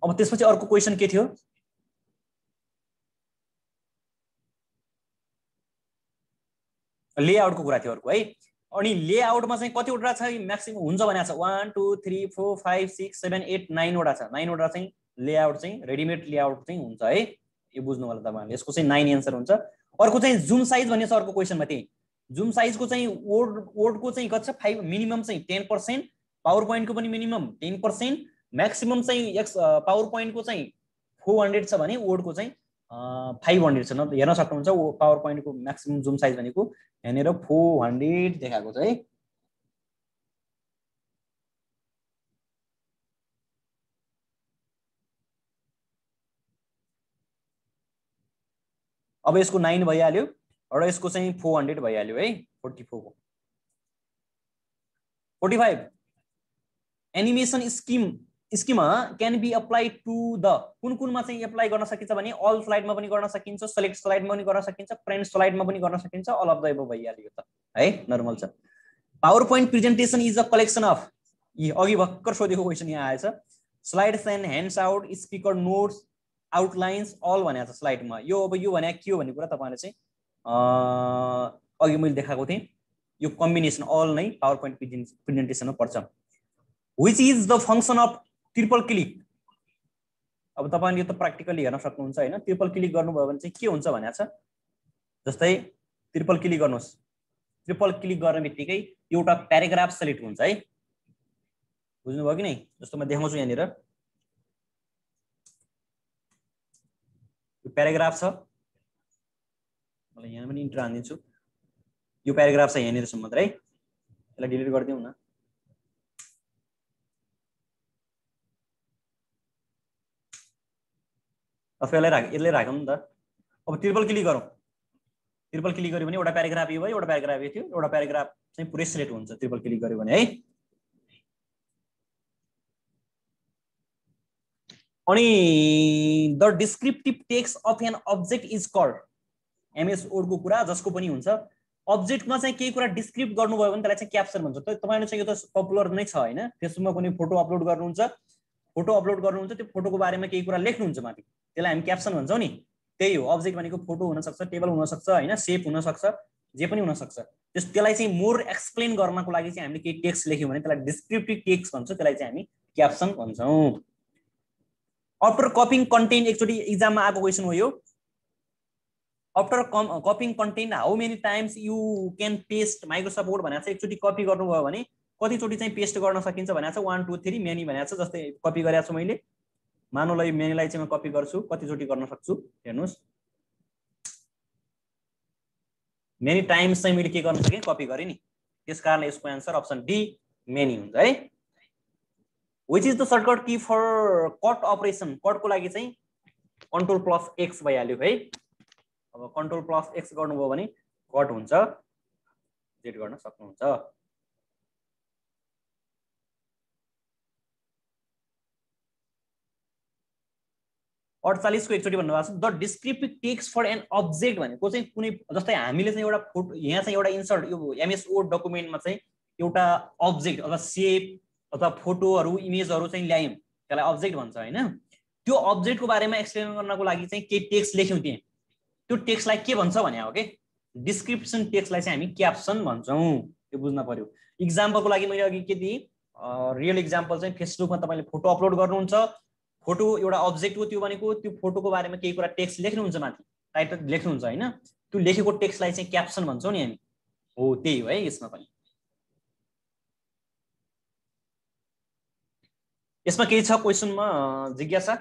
अब त्यसपछि अर्को क्वेशन के थियो, लेआउटको कुरा थियो अर्को है। अनि लेआउटमा चाहिँ कतिवटा छ म्याक्सिमम हुन्छ भनेको छ 1 2 3 4 5 6 7 8 9 वटा छ। 9 वटा चाहिँ लेआउट चाहिँ रेडिमेड लेआउट चाहिँ हुन्छ है, यो बुझ्नु होला तपाईहरुले। यसको चाहिँ 9 एन्सर हुन्छ। अर्को चाहिँ जुम साइज भन्ने छ अर्को क्वेशनमा। त्यही जुम साइजको चाहिँ वर्डको चाहिँ कति छ 5, मिनिमम चाहिँ 10%, पावर पोइन्टको पनि मिनिमम 10%, म्याक्सिमम चाहिँ पावर पोइन्टको चाहिँ 400 छ भने वर्डको चाहिँ 500 छ। हेर्न सक्नुहुन्छ पावर पोइन्टको म्याक्सिमम जुम साइज भनेको यहाँनिर 400 देखाएको छ है। अब यसको 9 भइहाल्यो र यसको चाहिँ 400 भइहाल्यो है। 44 को 45 animation schemes can be applied to the. कुनमा चाहिँ एप्लाई गर्न सकिन्छ भने अल स्लाइडमा पनि गर्न सकिन्छ, सेलेक्ट स्लाइडमा पनि गर्न सकिन्छ, प्रिन्ट स्लाइडमा पनि गर्न सकिन्छ, अल अफ द एबभ भइहाल्यो त है, नर्मल छ। PowerPoint presentation is a collection of, अघि भर्खर सोधेको क्वेशन यहाँ आएछ, slides and handouts, speaker notes, outlines, all भनेको छ स्लाइडमा। यो अब यो भने के हो भन्ने कुरा तपाईहरुले चाहिँ अघि मैले देखाएको थिएँ, यो कम्बिनेसन अल नै पावर पोइन्ट प्रेजेन्टेसनमा पर्छ। Which is the function of triple click. अब तपाईले यो त प्र्याक्टिकली हेर्न सक्नुहुन्छ हैन। ट्रिपल क्लिक गर्नुभयो भने चाहिँ के हुन्छ भनेको छ, जस्तै ट्रिपल क्लिक गर्नुहोस्, ट्रिपल क्लिक गर्ने बित्तिकै एउटा प्याराग्राफ सेलेक्ट हुन्छ है। बुझ्नुभयो कि नै? जस्तो म देखाउँछु यहाँनिर यो प्याराग्राफ छ, मलाई यहाँ पनि इन्टर हानिदिन्छु। यो प्याराग्राफ छ यहाँनिरसम्म मात्रै है, यसलाई डिलिट गरिदिउँ न। अथवा यसलाई राखौँ नि त। अब ट्रिपल क्लिक गरौँ, ट्रिपल क्लिक गर्यो भने एउटा प्याराग्राफ यो भयो, एउटा प्याराग्राफ यो थियो, एउटा प्याराग्राफ चाहिँ पुरै सिलेक्ट हुन्छ ट्रिपल क्लिक गर्यो भने है। अनि the descriptive text of an object is called, MS वर्डको कुरा जसको पनि हुन्छ, अब्जेक्टमा चाहिँ केही कुरा डिस्क्रिप्ट गर्नुभयो भने त्यसलाई चाहिँ क्याप्सन भन्छ। तपाईले चाहिँ यो त पपुलर नै छ हैन, फेसबुकमा कुनै फोटो अपलोड गर्नुहुन्छ, त्यो फोटोको बारेमा केही कुरा लेख्नुहुन्छ माथि, त्यसलाई हामी क्याप्सन भन्छौँ नि। त्यही हो, अब्जेक्ट भनेको फोटो हुन सक्छ, टेबल हुन सक्छ हैन, सेप हुन सक्छ, जे पनि हुन सक्छ। त्यसलाई चाहिँ मोर एक्सप्लेन गर्नको लागि चाहिँ हामीले केही टेक्स्ट लेख्यौँ भने त्यसलाई डिस्क्रिप्टिभ टेक्स्ट भन्छ, त्यसलाई चाहिँ हामी क्याप्सन भन्छौँ। आफ्टर कपिङ कन्टेन्ट, एकचोटि एक्जाममा आएको क्वेसन हो यो। After cupping content how many times you can paste Microsoft word भनेको चाहिँ एकचोटि कपी गर्नुभयो भने कतिचोटि चाहिँ पेस्ट गर्न सकिन्छ भनेको छ। 1 2 3 मेनी भनेको छ। जस्तै कपी गरेको छु मैले, मानौँ यो मेनीलाई चाहिँ म कपी गर्छु, कतिचोटि गर्न सक्छु हेर्नुहोस्। मेनी टाइम्स चाहिँ मैले के गर्न सकेँ, कपी गरेँ नि। त्यसकारणले यसको एन्सर अप्सन डी मेनी हुन्छ है। Which is the shortcut key for cut operation, कटको लागि चाहिँ Ctrl+X भइहाल्यो है। अब Ctrl+X गर्नुभयो भने कट हुन्छ, जेट गर्न सक्नुहुन्छ। 48 को एकचोटि भन्नुभएको छ the descriptive text for an object भनेको चाहिँ कुनै, जस्तै हामीले चाहिँ एउटा फोटो यहाँ चाहिँ एउटा इन्सर्ट, यो एमएस वर्ड डकुमेन्टमा चाहिँ एउटा अब्जेक्ट अथवा सेप अथवा फोटोहरू इमेजहरू चाहिँ ल्यायौँ, त्यसलाई अब्जेक्ट भन्छ हैन। त्यो अब्जेक्टको बारेमा एक्सप्लेन गर्नको लागि चाहिँ केही टेक्स्ट लेख्यौँ त्यहाँ, त्यो टेक्स्टलाई के भन्छ भने हो के डिस्क्रिप्सन टेक्स्टलाई चाहिँ हामी क्याप्सन भन्छौँ। त्यो बुझ्न पर्यो। इक्जाम्पलको लागि मैले अघि के दिएँ, रियल इक्जाम्पल चाहिँ फेसबुकमा तपाईँले फोटो अपलोड गर्नुहुन्छ, फोटो एउटा अब्जेक्ट हो, त्यो भनेको त्यो फोटोको बारेमा केही कुरा टेक्स्ट लेख्नुहुन्छ, माथि टाइटल लेख्नुहुन्छ हैन, त्यो लेखेको टेक्स्टलाई चाहिँ क्याप्सन भन्छौँ नि हामी। हो त्यही हो है यसमा पनि। यसमा केही छ क्वेसनमा जिज्ञासा?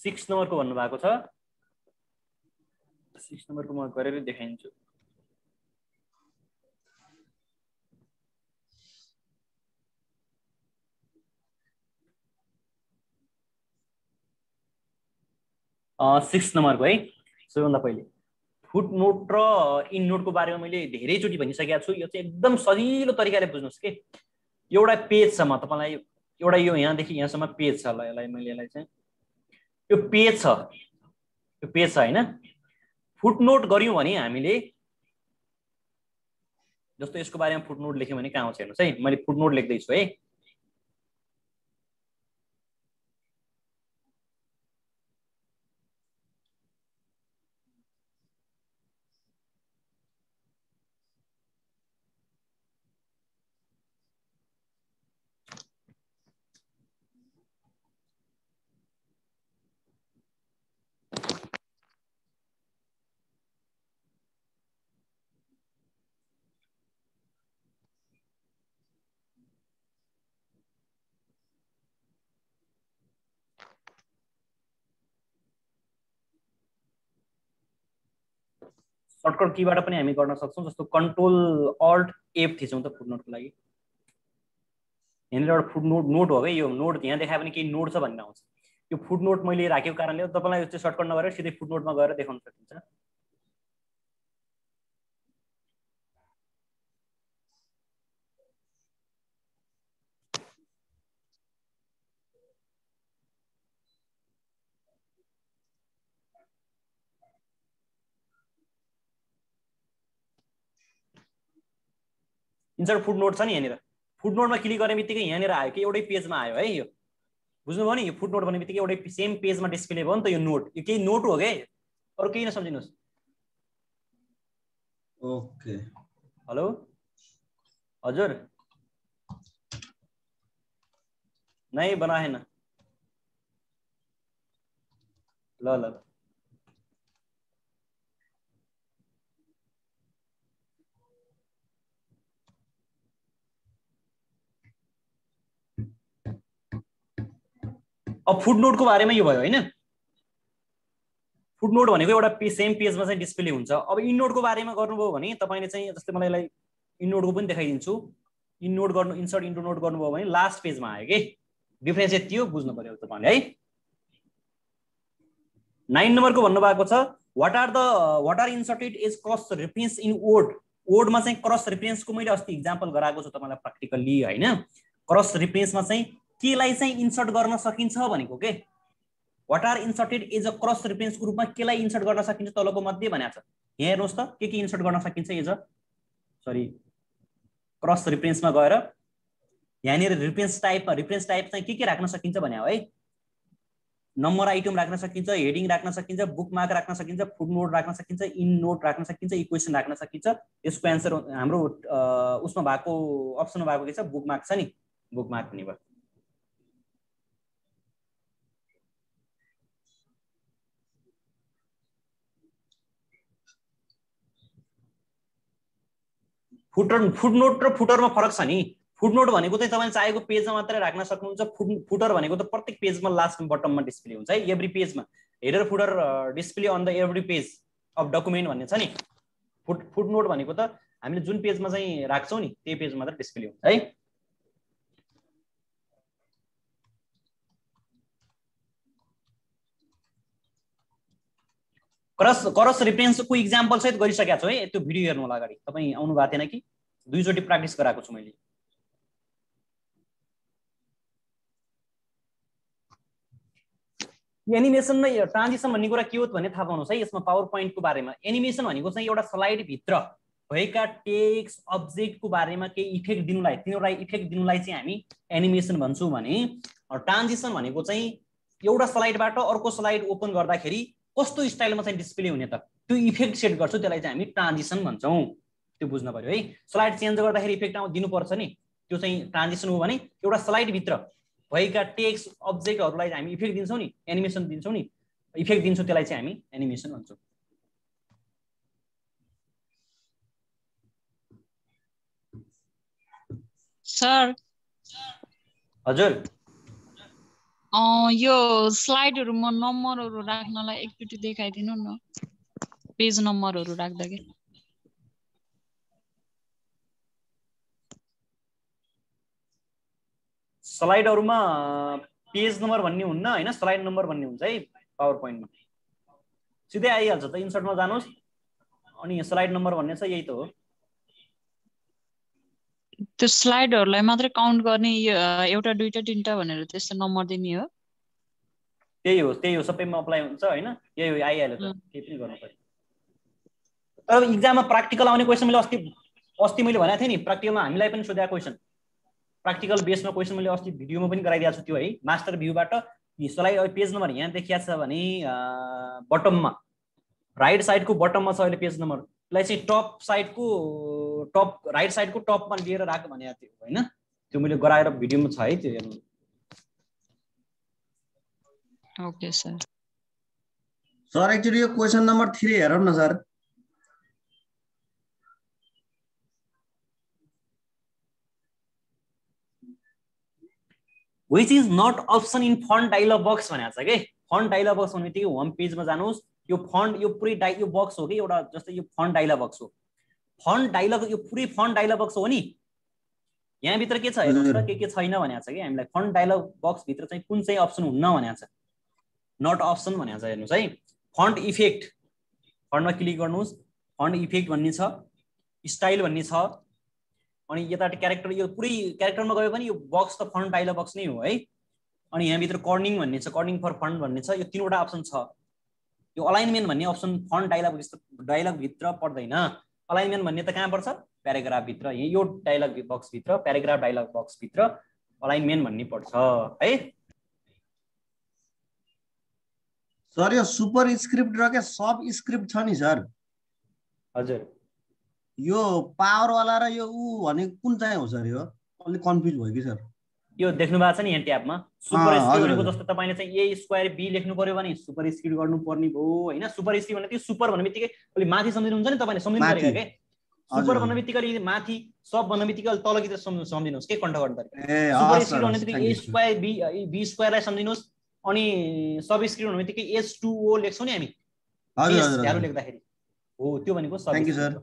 सिक्स नम्बरको भन्नुभएको छ, 6 नम्बरको म गरेर देखाइन्छु। सिक्स नम्बरको है, सबैभन्दा पहिले फुट नोट र इन नोटको बारेमा मैले धेरैचोटि भनिसकेको छु। यो चाहिँ एकदम सजिलो तरिकाले बुझ्नुहोस् के। एउटा पेज छ, म तपाईँलाई एउटा यो यहाँदेखि यहाँसम्म पेज छ, ल यसलाई मैले यसलाई चाहिँ यो पेज छ, यो पेज छ हैन। फुट नोट गर्यौँ भने हामीले, जस्तो यसको बारेमा फुट नोट लेख्यौँ भने कहाँ आउँछ हेर्नुहोस् है। मैले फुट नोट लेख्दैछु है। सर्टकट कीबाट पनि हामी गर्न सक्छौँ, जस्तो Ctrl+Alt+F थिचौँ त फुट नोटको लागि। यहाँनिर एउटा फुट नोट हो है, यो नोट यहाँ देखायो भने केही नोट छ भनेर आउँछ। यो फुट नोट मैले राखेको कारणले तपाईँलाई त्यो सर्टकट नगरेर सिधै फुट नोटमा गएर देखाउन सकिन्छ। इन्सर्ट फुट नोट छ नि यहाँनिर, फुट नोटमा क्लिक गर्ने बित्तिकै यहाँनिर आयो कि एउटै पेजमा आयो है। यो बुझ्नुभयो नि, यो फुट नोट भन्ने बित्तिकै एउटै सेम पेजमा डिस्प्ले भयो नि त। यो नोट, यो केही नोट हो क्या, अरू केही नसम्झिनुहोस्। ओके हेलो हजुर नहीं बना है ना ल ल अब फुटनोटको बारेमा यो भयो हैन फुटनोट भनेको एउटा सेम पेजमा चाहिँ डिस्प्ले हुन्छ अब इननोटको बारेमा गर्नुभयो भने तपाईले चाहिँ जस्तै मलाई यसलाई इननोटको पनि देखाइदिन्छु इननोट गर्नु इन्सर्ट इन्टु नोट गर्नुभयो भने लास्ट पेजमा आयो के डिफरेन्स यति हो बुझ्नु पर्यो तपाईले है 9 नम्बरको भन्नु भएको छ what are inserted is cross reference in word वर्डमा चाहिँ क्रस रेफरेन्सको मैले अस्ति एक्जाम्पल गराएको छु तपाईलाई प्र्याक्टिकली हैन क्रस रेफरेन्समा चाहिँ केलाई चाहिँ इन्सर्ट गर्न सकिन्छ भनेको के what are inserted as a cross रेफरेन्सको रूपमा केलाई इन्सर्ट गर्न सकिन्छ तलको मध्ये भनेको छ यहाँ हेर्नुस् त के इन्सर्ट गर्न सकिन्छ एज अ सरी क्रस रेफरेन्समा गएर यहाँनिर रेफरेन्स टाइप चाहिँ के राख्न सकिन्छ भने हो है नम्बर आइटम राख्न सकिन्छ हेडिङ राख्न सकिन्छ बुकमार्क राख्न सकिन्छ फुटनोट राख्न सकिन्छ इन नोट राख्न सकिन्छ इक्वेसन राख्न सकिन्छ यसको आन्सर हाम्रो उसमा भएको अप्सनमा भएको के छ बुकमार्क छ नि बुकमार्क भन्ने भयो फुटनोट र फुटरमा फरक छ नि फुटनोट भनेको चाहिँ तपाईले चाहेको पेजमा मात्रै राख्न सक्नुहुन्छ फुटर भनेको त प्रत्येक पेजमा लास्ट बटममा डिस्प्ले हुन्छ है एभ्री पेजमा header footer display on the every page of document भन्ने छ नि फुटनोट भनेको त हामीले जुन पेजमा चाहिँ राख्छौं नि त्यही पेजमा मात्र डिस्प्ले हुन्छ है क्रस रेफरेन्सको इक्जाम्पल सहित गरिसकेको छु है त्यो भिडियो हेर्नु होला अगाडि तपाई आउनु भएको थिएन कि दुईचोटी प्र्याक्टिस गराएको छु मैले एनिमेसन र ट्रान्जिसन भन्ने कुरा के हो भने थाहा पाउनुस् है यसमा पावर पोइन्टको बारेमा एनिमेसन भनेको चाहिँ एउटा स्लाइड भित्र भएका टेक्स्ट अब्जेक्टको बारेमा केही इफेक्ट दिनुलाई तिनीहरूलाई इफेक्ट दिनुलाई चाहिँ हामी एनिमेसन भन्छौं भने ट्रान्जिसन भनेको चाहिँ एउटा स्लाइडबाट अर्को स्लाइड ओपन गर्दाखेरि कस्तो स्टाइलमा चाहिँ डिस्प्ले हुने त त्यो इफेक्ट सेट गर्छौं त्यसलाई चाहिँ हामी ट्रान्जिसन भन्छौं त्यो बुझ्न पर्यो है स्लाइड चेन्ज गर्दाखेरि इफेक्ट दिनुपर्छ नि त्यो चाहिँ ट्रान्जिसन हो भने एउटा स्लाइड भित्र भएका टेक्स्ट अब्जेक्टहरूलाई हामी इफेक्ट दिन्छौं नि एनिमेसन दिन्छौं नि इफेक्ट दिन्छौं त्यसलाई चाहिँ हामी एनिमेसन भन्छौं सर हजुर यो स्लाइडहरुमा नम्बरहरु राख्नलाई एकचोटी देखाइदिनु न पेज नम्बरहरु राख्दा के स्लाइडहरुमा पेज नम्बर भन्ने हुन्न हैन स्लाइड नम्बर भन्ने हुन्छ है पावर पोइन्टमा सिधै आइहाल्छ त इन्सर्टमा जानुस् अनि स्लाइड नम्बर भन्ने छ यही त हो त्यो स्लाइडहरुलाई मात्र काउन्ट गर्ने एउटा दुईटा तीनटा भनेर त्यस्तो नम्बर दिने हो त्यही हो सबैमा अप्लाई हुन्छ हैन यही हो आइहाल्यो त के पनि गर्नु पर्यो तर एक्जाममा प्र्याक्टिकल आउने क्वेशन मैले अस्ति मैले भनेको थिएँ नि प्र्याक्टिकलमा हामीलाई पनि सोधेको क्वेशन प्र्याक्टिकल बेसमा क्वेशन मैले अस्ति भिडियोमा पनि गराइदिएको छु त्यो है मास्टर भ्यूबाट स्लाइड पेज नम्बर यहाँ देखिएको छ भने बटममा राइट साइडको बटममा छ अहिले पेज नम्बर त्यसलाई चाहिँ टप साइडको टप राइट साइडको टपमा लिएर राख भनेको थियो हैन त्यो मैले गराएर भिडियोमा छ है त्यो हेर्नु ओके सर सर एक्चुअली यो क्वेशन नम्बर 3 हेरौँ न sir which is not option in font dialog box भनेको छ के फन्ट डायलग बक्स भन्ने बित्तिकै होम पेजमा जानुस् यो फन्ट यो पुरै यो बक्स हो कि एउटा जस्तै यो फन्ट डायलग बक्स हो फन्ट डायलग यो पुरै फन्ट डायलग बक्स हो नि यहाँ भित्र के छ हेर्नुस् त के छैन भनेको छ कि हामीलाई फन्ट डायलग बक्स भित्र चाहिँ कुन चाहिँ अप्सन हुन्न भनेको छ नट अप्सन भनेको छ हेर्नुस् है फन्ट इफेक्ट फन्टमा क्लिक गर्नुस् फन्ट इफेक्ट भन्ने छ स्टाइल भन्ने छ अनि यता क्यारेक्टर यो पुरै क्यारेक्टरमा गयो भने यो बक्स त फन्ट डायलग बक्स नै हो है अनि यहाँ भित्र कर्निङ भन्ने छ कर्निङ फर फन्ट भन्ने छ यो तीनवटा अप्सन छ यो अलाइनमेन्ट भन्ने अप्सन फन्ट डायलग भित्र पर्दैन अलाइनमेन्ट भन्ने त कहाँ पर्छ प्याराग्राफ भित्र यो डायलग बक्स भित्र प्याराग्राफ डायलग बक्स भित्र अलाइनमेन्ट भन्ने पर्छ है सर यो सुपर स्क्रिप्ट र के सब स्क्रिप्ट छ नि सर हजुर यो पावर वाला र यो ऊ भने कुन चाहिँ हो सर? यो अलि कन्फ्युज भयो कि सर। यो देख्नु भएको छ नि यहाँ ट्याबमा सुपर स्क्रिप्ट हजुर, भनेको हजुर। जस्तो तपाईले चाहिँ a स्क्वायर b लेख्नु पर्यो भने सुपर स्क्रिप्ट गर्नु पर्ने भयो हैन। सुपर स्क्रिप्ट भने त्यो सुपर भन्ने बित्तिकै अलि माथि सम्झिनुहुन्छ नि तपाईले सम्झिनु माथि। परेको के सुपर हजुर, भन्ने बित्तिकै माथि सब भन्ने बित्तिकै तल कि सम्झिनुहोस् के कन्ट गर्नु पर्यो। ए सुपर हस् स्क्रिप्ट भन्ने सर, बित्तिकै a स्क्वायर b स्क्वायरलाई सम्झिनुहोस् अनि सब स्क्रिप्ट भन्ने बित्तिकै h2o लेख्छौँ नि हामी हजुर बेस हजुर भ्यालु हजुर। लेख्दाखेरि हो त्यो भनेको सब थ्यांक यू सर।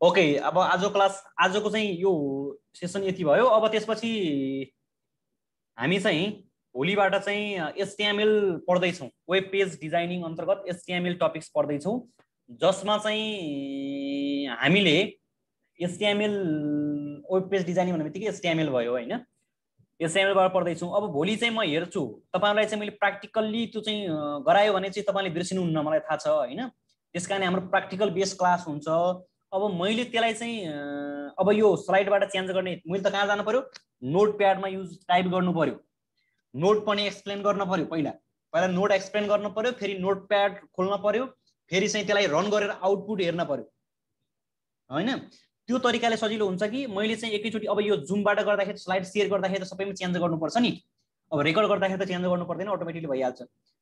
ओके अब आजको चाहिँ यो सेसन यति भयो। अब त्यसपछि हामी चाहिँ भोलिबाट चाहिँ HTML पढ्दैछौँ। वेब पेज डिजाइनिङ अन्तर्गत HTML टपिक्स पढ्दैछौँ जसमा चाहिँ हामीले HTML वेब पेज डिजाइनिङ भन्ने बित्तिकै HTML भयो हैन। HTML बाट पढ्दैछौँ। अब भोलि चाहिँ म हेर्छु तपाईहरुलाई चाहिँ मैले प्र्याक्टिकल्ली त्यो चाहिँ गरायो भने चाहिँ तपाईले बिर्सिनुहुन्न मलाई थाहा छ हैन। त्यसकारण हाम्रो प्र्याक्टिकल बेस क्लास हुन्छ। अब मैले त्यसलाई चाहिँ अब यो स्लाइडबाट चेन्ज गर्ने मैले त कहाँ जानु पर्यो नोटप्याडमा युज टाइप गर्नु पर्यो। नोट पनि एक्सप्लेन गर्न पर्यो पहिला नोट एक्सप्लेन गर्न पर्यो फेरि नोटप्याड खोल्न पर्यो फेरि चाहिँ त्यसलाई रन गरेर आउटपुट हेर्न पर्यो हैन। त्यो तरिकाले सजिलो हुन्छ कि मैले चाहिँ एकैचोटी अब यो जुमबाट गर्दाखेरि स्लाइड शेयर गर्दाखेरि त सबैमा चेन्ज गर्नुपर्छ नि। अब रेकर्ड गर्दाखेरि त चेन्ज गर्नु पर्दैन अटोमेटिकली भइहाल्छ।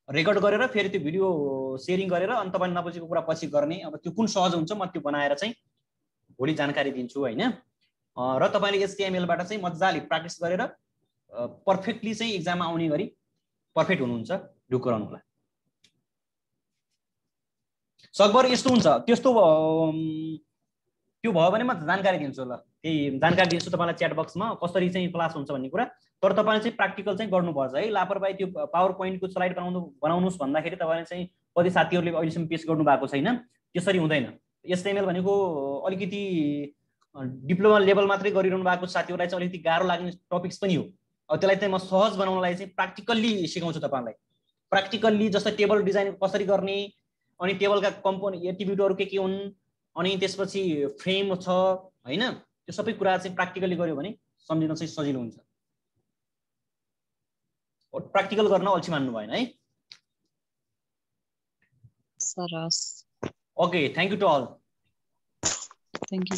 रेकर्ड गरेर फेरि त्यो भिडियो शेयरिङ गरेर अनि तपाईले नबुझेको कुरा पछि गर्ने अब त्यो कुन सहज हुन्छ म त्यो बनाएर चाहिँ भोलि जानकारी दिन्छु हैन। र तपाईले HTML बाट चाहिँ मज्जाले प्र्याक्टिस गरेर पर्फेक्टली चाहिँ एक्जाममा आउने गरी पर्फेक्ट हुनुहुन्छ ढुक्क रहनुला। सकभर यस्तो हुन्छ त्यस्तो त्यो भयो भने म जानकारी दिन्छु ल। त्यही जानकारी दिन्छु तपाईलाई च्याट बक्समा कसरी चाहिँ क्लास हुन्छ भन्ने कुरा। तर तपाईले चाहिँ प्र्याक्टिकल चाहिँ गर्नुपर्छ है। लापरवाही त्यो पावर पोइन्टको स्लाइड बनाउनुस् भन्दाखेरि तपाईले चाहिँ कति साथीहरुले अहिलेसम्म पेश गर्नु भएको छैन त्यसरी हुँदैन। HTML भनेको अलिकति डिप्लोमा लेभल मात्रै गरिरहनु भएको साथीहरुलाई चाहिँ अलिकति गाह्रो लाग्ने टपिक्स पनि हो। अब त्यसलाई चाहिँ म सहज बनाउनलाई चाहिँ प्र्याक्टिकल्ली सिकाउँछु तपाईलाई। प्र्याक्टिकल्ली जस्तै टेबल डिजाइन कसरी गर्ने अनि टेबलका कम्पोनेन्ट एट्रिब्युटहरु के हुन् अनि त्यसपछि फ्रेम छ हैन। त्यो सबै कुरा चाहिँ प्र्याक्टिकली गर्यो भने सम्झिन चाहिँ सजिलो हुन्छ। प्र्याक्टिकल गर्न अल्छी मान्नु भएन है। सरस। Okay thank you to all. Thank you.